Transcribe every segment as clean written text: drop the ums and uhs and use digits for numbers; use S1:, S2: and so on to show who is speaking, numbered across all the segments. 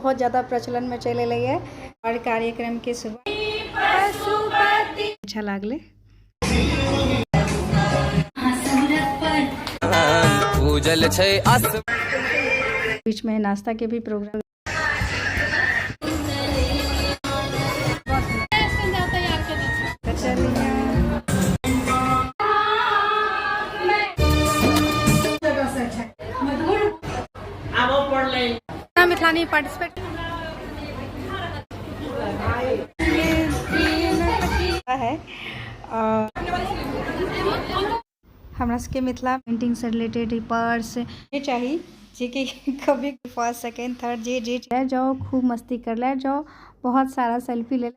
S1: बहुत ज़्यादा प्रचलनमे चलि एलैए आओर कार्यक्रमके शुरुआत अच्छा लागलै।
S2: पूजल छै अस
S1: बीचमे नाश्ताके भी प्रोग्राम। मिथिलानी पार्टिसिपेट है। हमरा सबके मिथिला पेंटिंग से रिलेटेड पर्स चाही, जेकि कभी फर्स्ट सेकेंड थर्ड जे जे जाओ, खूब मस्ती कर ले जाओ, बहुत सारा सेल्फी ले।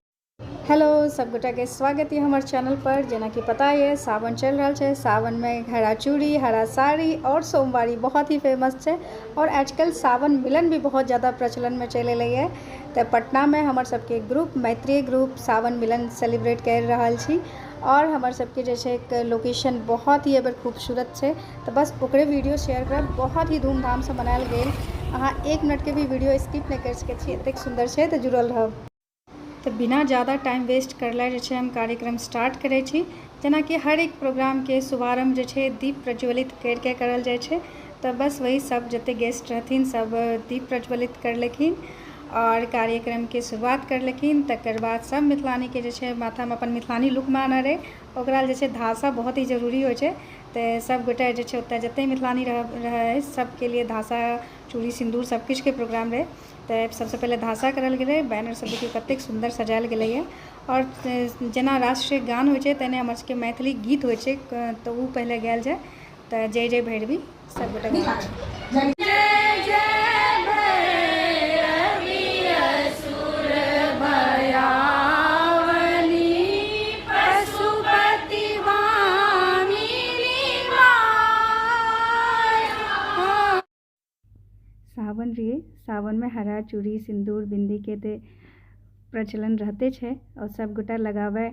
S1: हेलो सबगोटाके स्वागत है हमर चैनल पर। जेना कि पता है सावन चल रहा है, सावन में हरा चूड़ी हरा साड़ी और सोमवारी बहुत ही फेमस है और आजकल सावन मिलन भी बहुत ज़्यादा प्रचलन में चलि एलै है। तो पटना में हमर सबके ग्रुप मैत्रेय ग्रुप सावन मिलन सेलिब्रेट कर रहा छी और हमर सबके जे छै एक लोकेशन बहुत ही एबर खूबसूरत छै, तो बस ओकरे वीडियो शेयर करब। बहुत ही धूमधाम से मनायल गेल, अहाँ एक मिनट के भी वीडियो स्किप नहीं कर सकै छी, एतेक सुंदर छै, तो जुड़ल रहब। तो बिना ज़्यादा टाइम वेस्ट करले जे छै हम कार्यक्रम स्टार्ट करै छी। जेनाकि हर एक प्रोग्रामके शुभारम्भ जे छै दीप प्रज्वलित करिके करल जाइ छै, तऽ बस वही सब जते गेस्ट रहथिन सब दीप प्रज्वलित करलखिन और कार्यक्रमके शुरुआत करलखिन। तकर बाद सब मिथिलानीके जे छै माथामे अपन मिथिलानी लुकमे आना रहै, ओकरा जे छै धासा बहुत ही जरूरी होइ छै, तऽ सब गोटे जे छै ओतऽ जते मिथिलानी रहै सबके लिए धासा चूड़ी सिन्दूर सब किछुके प्रोग्राम रहै। तऽ सबसँ पहिले धासा करल गेलै, बैनर सब देखियौ कतेक सुन्दर सजायल गेलैए और जेना राष्ट्रीय गान होइ छै तेने हमर सबके मैथिली गीत होइ छै, तऽ ओ पहिले गायल जाय। तऽ जय जय भैरवी सब गोटे गाबै छै। सावन रहिए, सावन में हरा चूड़ी सिंदूर बिंदी के ते प्रचलन रहते छै और सब गोटा लगावे,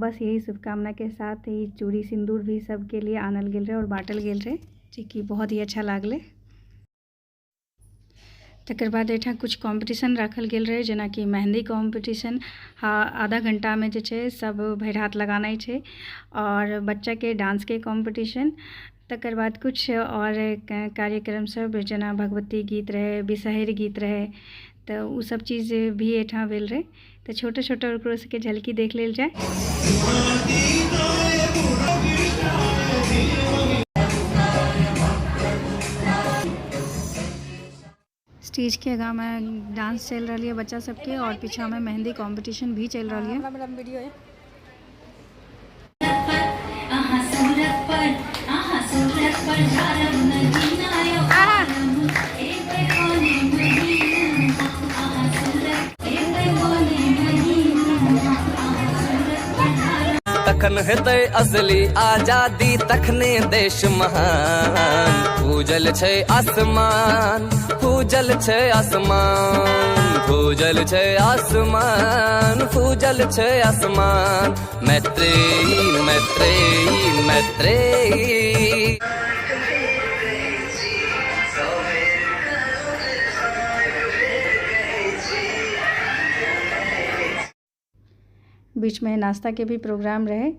S1: बस यही शुभकामना के साथ ही चूड़ी सिंदूर भी सबके लिए आनल गेल रहे और बाँटल गेल रहे, जेकि बहुत ही अच्छा लागलै। तकर बाद एहिठाम कुछ कॉम्पिटिशन राखल गेल रहे, जेनाकि मेहंदी कॉम्पिटिशन, आधा घंटा में जे छै सब भरि हाथ लगानाइ छै, और बच्चा के डांस के कॉम्पिटिशन। तकर बाद कुछ और कार्यक्रम सब जेना भगवती गीत रहे, बिसहरि गीत रहे, तऽ ओ सब चीज भी एहिठाम भेल रहे। तऽ छोटे छोटे ओकरो सबके झलकी देख लेल जाय। स्टेज के आगा में डांस चल रही है बच्चा सबके और पीछा में मेहंदी कंपटीशन भी चल रही है।
S2: तखन हेतै असली आजादी, तखने देश महान। फूजल छै आसमान, फूजल छै आसमान, फूजल छै आसमान, फूजल छै आसमान। मैत्रेयी मैत्रेयी मैत्रेयी।
S1: बीच में नाश्ता के भी प्रोग्राम रहे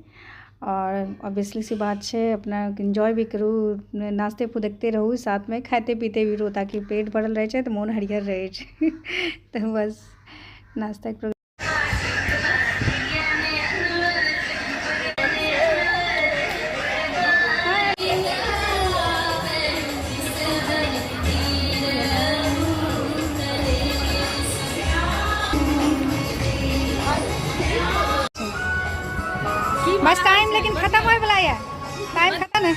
S1: और ऑब्वियसली सी बात छै अपना एंजॉय भी करू, नाश्ते फुदकते रहू, साथ में खाते पीते भी रहू, ताकि पेट भरल रहे छै तो मोन हरियर रहे छै। तो बस नाश्ता के प्रोग्राम। बस टाइम लेकिन खत्म होए वाला है, टाइम खत्म है।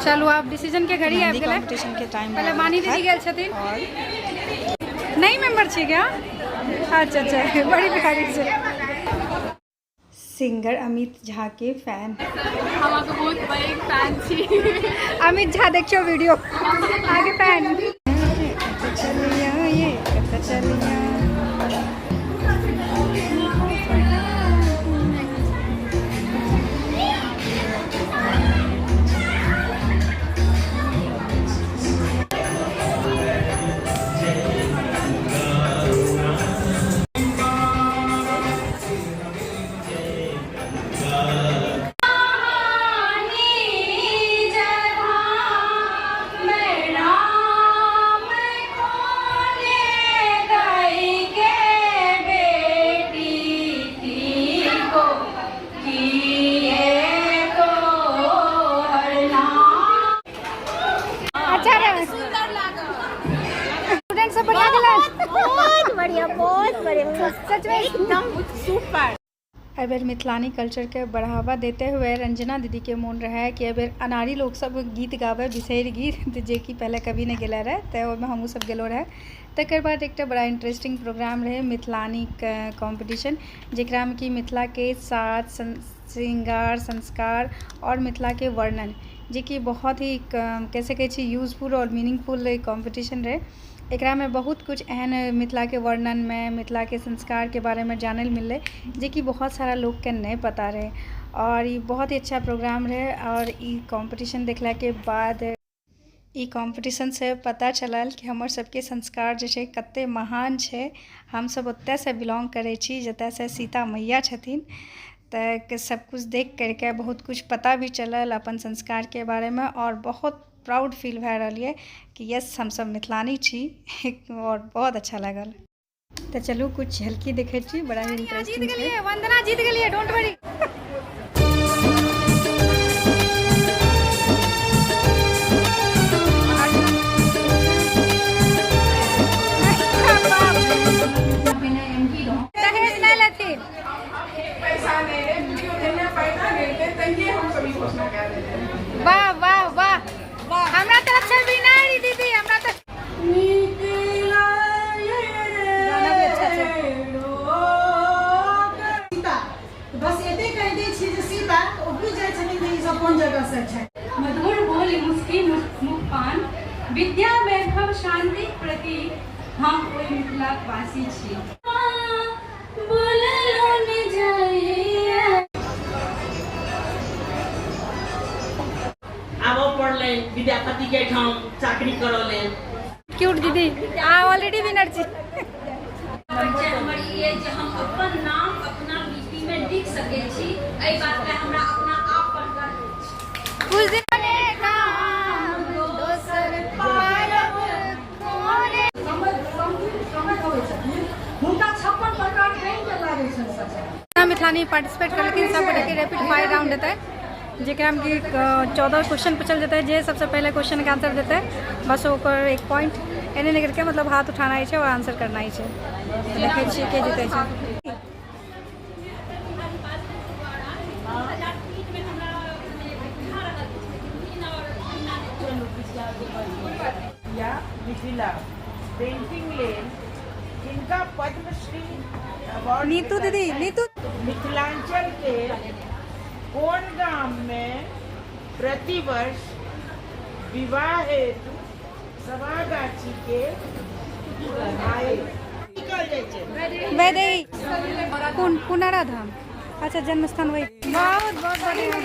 S1: चलू आब डिसीजन के घड़ी आबि गेलै।
S3: कंपटीशन के टाइम
S1: पहले मानी दीदी गेल छथिन। नहीं मेंबर छी क्या? अच्छा अच्छा, बड़ी प्यारी छै। सिंगर अमित झा के फैन।
S4: हम अहाँके बहुत पैघ फैन छी।
S1: अमित झा देखियो वीडियो, आगे फैन। फ्रेंड सब बढ़िया गेलै?
S3: बहुत बढ़िया, बहुत बढ़िया।
S1: सच में
S3: एकदम सुपर।
S1: एहि बेर मिथिलानी कल्चरके बढ़ावा देते हुए रंजना दीदीके मोन रहै कि एहि बेर अनाड़ी लोक सब गीत गाबै, बिसहरि गीत, जेकि पहिले कभी नहि गेले रहै, तऽ ओहिमे हमहूँ सब गेलो रहै। तकर बाद एकटा बड़ा इंटरेस्टिंग प्रोग्राम रहै मिथिलानी कॉम्पिटिशन, जेकरामे कि मिथिलाके साज श्रृंगार संस्कार आओर मिथिलाके वर्णन, जेकि बहुत ही कैसे कहै छी यूजफुल आओर मीनिंगफुल कॉम्पिटिशन रहै। एकरामे बहुत कुछ एहन मिथिलाके वर्णनमे मिथिलाके संस्कारके बारेमे जानै लए मिललै, जेकि बहुत सारा लोकके नहि पता रहै। आओर ई बहुत ही अच्छा प्रोग्राम रहै। आओर ई कॉम्पिटिशन देखलाके बाद ई कॉम्पिटिशनसँ पता चलल कि हमर सबके संस्कार जे छै कते महान छै। हमसब ओतयसँ बिलोंग करै छी जतयसँ सीता मैया छथिन। तऽ सब कुछ देख करिके बहुत कुछ पता भी चलल अपन संस्कारके बारेमे आओर बहुत प्राउड फील भए रहल यऽ कि यस, हमसब मिथिलानी छी आओर बहुत अच्छा लागल। तऽ चलू कुछ झलकी देखै छी, बड़ा ही इंटरेस्टिंग छै। वंदना जीत गेलियै, don't worry. दहेज नहि लेथिन।
S4: पैसा नहि रे, बुझियौ जहिया पैसा मिलतै तहिये हम सब ई घोषणा कए देबै।
S1: वाह वाह वाह, हमरा तरफ से विनर दीदी, हमरा तरफ। गाना भी अच्छा छै।
S5: सीता बस एते कहि दै छियै जे सीता ओ बुझि जाइ छथिन जे ई सब कोन जगह से छै।
S6: मधुर बोल मुस्की मुख पान, विद्या वैभव शांतिक प्रतीक, हम ओहि मिथिलाक वासी छी। बोललो ने जाइए।
S7: आबऽ पड़लै विद्यापति के एहिठाम चाकरी करऽ लेल।
S1: क्यूट दीदी आ ऑलरेडी विनर छी।
S6: परिचय हमर ई अछि जे हम अपन नाम अपना लिपि में लिख सकै छी, एहि बात लए हमरा अपना आप पर गर्व अछि।
S1: कुछ दिन दोसर पारब कोने।
S5: हुनका 56 प्रकार के लागै छनि सजा।
S1: मिथिलानी पार्टिसिपेट करलखिन, सब गोटे के रैपिड फायर राउंड हेतै, जेकरामे कि 14 क्वेश्चन पूछल जेतै। जे सबसे पहले क्वेश्चन के आंसर देतै बस ओकर 1 पॉइंट। एने नहि करके मतलब हाथ उठाना छै और आंसर करना छै। देखै छियै के जीतै छै।
S4: या मिथिला पेंटिंग लेल किनका पद्मश्री अवार्ड?
S1: नीतू दीदी, नीतू।
S4: मिथिलांचल के कोन गाम में प्रतिवर्ष विवाह हेतु सभागाछी के आए की कहल जाइ छै?
S1: वैदेही। कोन पुनरा धाम? अच्छा, जन्म स्थान वही। बहुत बहुत बढ़िया।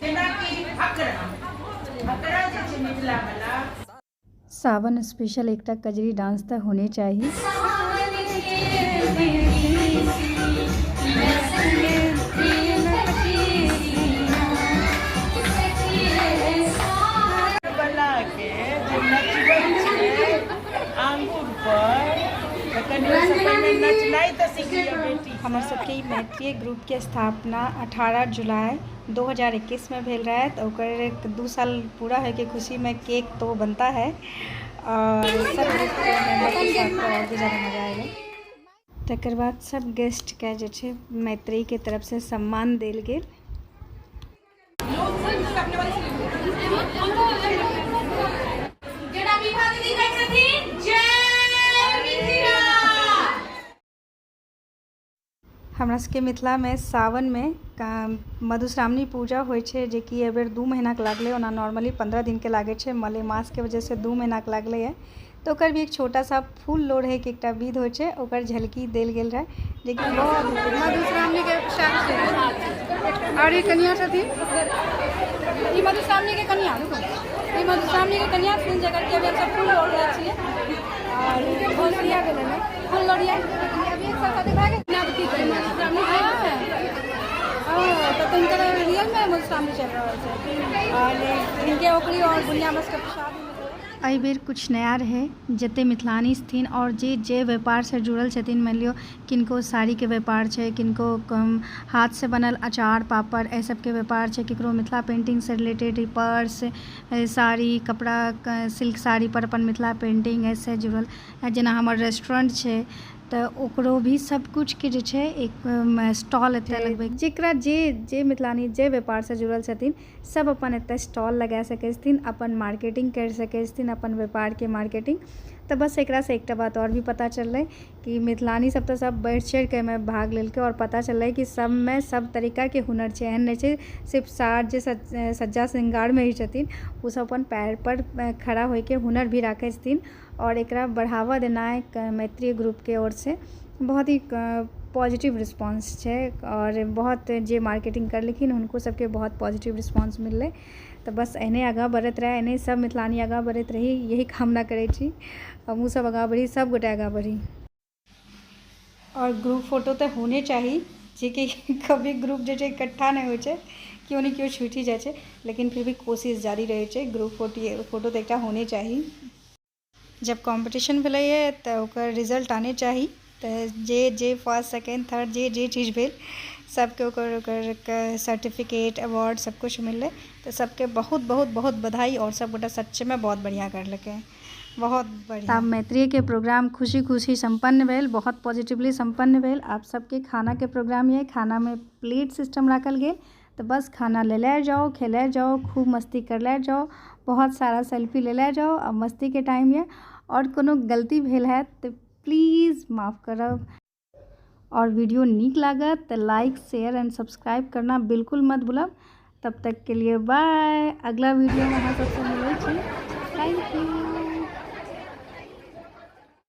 S4: जेनाकि फकरा, फकरा जे छै मिथिला वाला।
S1: सावन स्पेशल एकटा कजरी डांस तऽ होने चाही।
S4: बला के जे नचबै छै आंगुर पर, तऽ कनि ओहिसँ पहिने नचनाइ तऽ सीख लिअ बेटी।
S1: हमर सबके ई मैत्रेय ग्रुपके स्थापना 18 जुलाई 2021 में भेल रहे, तऽ ओकर 2 साल पूरा होइके खुशीमे केक तो बनता है और सब ग्रुपके मेम्बरके साथ तो और भी ज़्यादा मजा आयल। तकर बाद सब गेस्टके जे छै मैत्रेयीके तरफसँ सम्मान देल गेल।
S6: जेना विभा दीदी कहै छथिन, जय मिथिला।
S1: हमरा सबके मिथिलामे सावनमे मधुश्रावणी पूजा होइ छै, जेकि एहि बेर 2 महीनाके लागलै। ओना नॉर्मली 15 दिनके लागै छै, मलेमासके वजहसँ 2 महीनाके लागलै हँ। तऽ ओकर भी एक छोटा सा फूल लोढ़ैके एकटा विध होइ छै, ओकर झलकी देल गेल रहै, जेकि बहुत मधुश्रावणीके साक्षी। आओर ई कनिया छथिन, ई मधुश्रावणीके कनिया, रुकू, ई मधुश्रावणीके कनिया छथिन, जकर कि अभी हमसब फूल लोढ़ रहल छियै। आओर बहुत बढ़िया भेलै ने फूल लोढ़िया? अभी एक साल शादी भए गेल। मधुश्रावणी भए गेल। तब तऽ हिनकर रियलमे मधुश्रावणी चलि रहल छै। आओर हिनके ओकरी आओर बुनिया बसके प्रसाद मिललै। एहि बेर किछु नया रहै, जते मिथिलानी छथिन आओर जे जे व्यापारसँ जुड़ल छथिन, मानि लियौ किनको साड़ीके व्यापार छै, किनको हाथसँ बनल अचार पापड़ एहि सबके व्यापार छै, ककरो मिथिला पेन्टिंगसँ रिलेटेड पर्स, साड़ी, कपड़ा, सिल्क साड़ी पर अपन मिथिला पेन्टिंग एहिसँ जुड़ल, जेना हमर रेस्टोरेंट छै तऽ ओकरो भी सबकिछुके जे छै एक स्टॉल एतऽ लगबै, जकरा जे जे मिथिलानी जे व्यापारसँ जुड़ल छथिन सब अपन एतऽ स्टॉल लगा सकै छथिन, अपन मार्केटिंग करि सकै छथिन, अपन व्यापारके मार्केटिंग। तऽ बस एकरासँ एकटा बात आओर भी पता चललै कि मिथिलानी सब तऽ सब बढ़ि चढ़िकऽ एहिमे भाग लेलकै आओर पता चललै कि सबमे सब तरीकाके हुनर छै, एहन नहि छै सिर्फ साज जे सज्जा श्रृंगारमे ही छथिन, ओसब अपन पयरपर खड़ा होइके हुनर भी राखै छथिन आओर एकरा बढ़ावा देनाइ मैत्रेय ग्रुपके ओरसँ बहुत ही पॉजिटिव रिस्पॉन्स छै आओर बहुत जे मार्केटिंग करलखिन हुनको सबके बहुत पॉजिटिव रिस्पॉन्स मिललै। तऽ बस एहने आगाँ बढ़ैत रहै, एहने सब मिथिलानी आगाँ बढ़ैत रही, यही कामना करै छी। हमहूँ सब आगाँ बढ़ी, सब गोटे आगाँ बढ़ी। आओर ग्रुप फोटो तऽ होने चाही, जेकि कभी ग्रुप जे छै इकट्ठा नहि होइ छै, केओ ने केओ छुटि जाइ छै, लेकिन फिर भी कोशिश जारी रहै छै। ग्रुप फोटो तऽ एकटा होने चाही। जब कॉम्पिटिशन भेलैए तऽ ओकर रिजल्ट आने चाही, तऽ जे जे फर्स्ट सेकेंड थर्ड जे जे चीज भेल सबके ओकर ओकर सर्टिफिकेट अवार्ड सबकिछु मिललै। तऽ सबके बहुत बहुत बहुत बधाई आओर सबगोटा सच्चेमे बहुत बढ़िआँ करलकै, बहुत बढ़िआँ। आब मैत्रेयके प्रोग्राम खुशी खुशी सम्पन्न भेल, बहुत पॉजिटिवली सम्पन्न भेल। आब सबके खानाके प्रोग्राम यऽ, खानामे प्लेट सिस्टम राखल गेल, तऽ बस खाना लेले जाउ, खेले जाउ, खूब मस्ती करले जाउ, बहुत सारा सेल्फी लेले जाउ। आब मस्तीके टाइम यऽ। आओर कोनो गलती भेल हैत तऽ प्लीज माफ करब। आओर वीडियो नीक लागत तऽ लाइक शेयर एंड सब्सक्राइब करना बिल्कुल मत भूलब। तब तक के लिए बाय, अगला वीडियोमे अहाँ सबसँ मिलै छी। Thank you.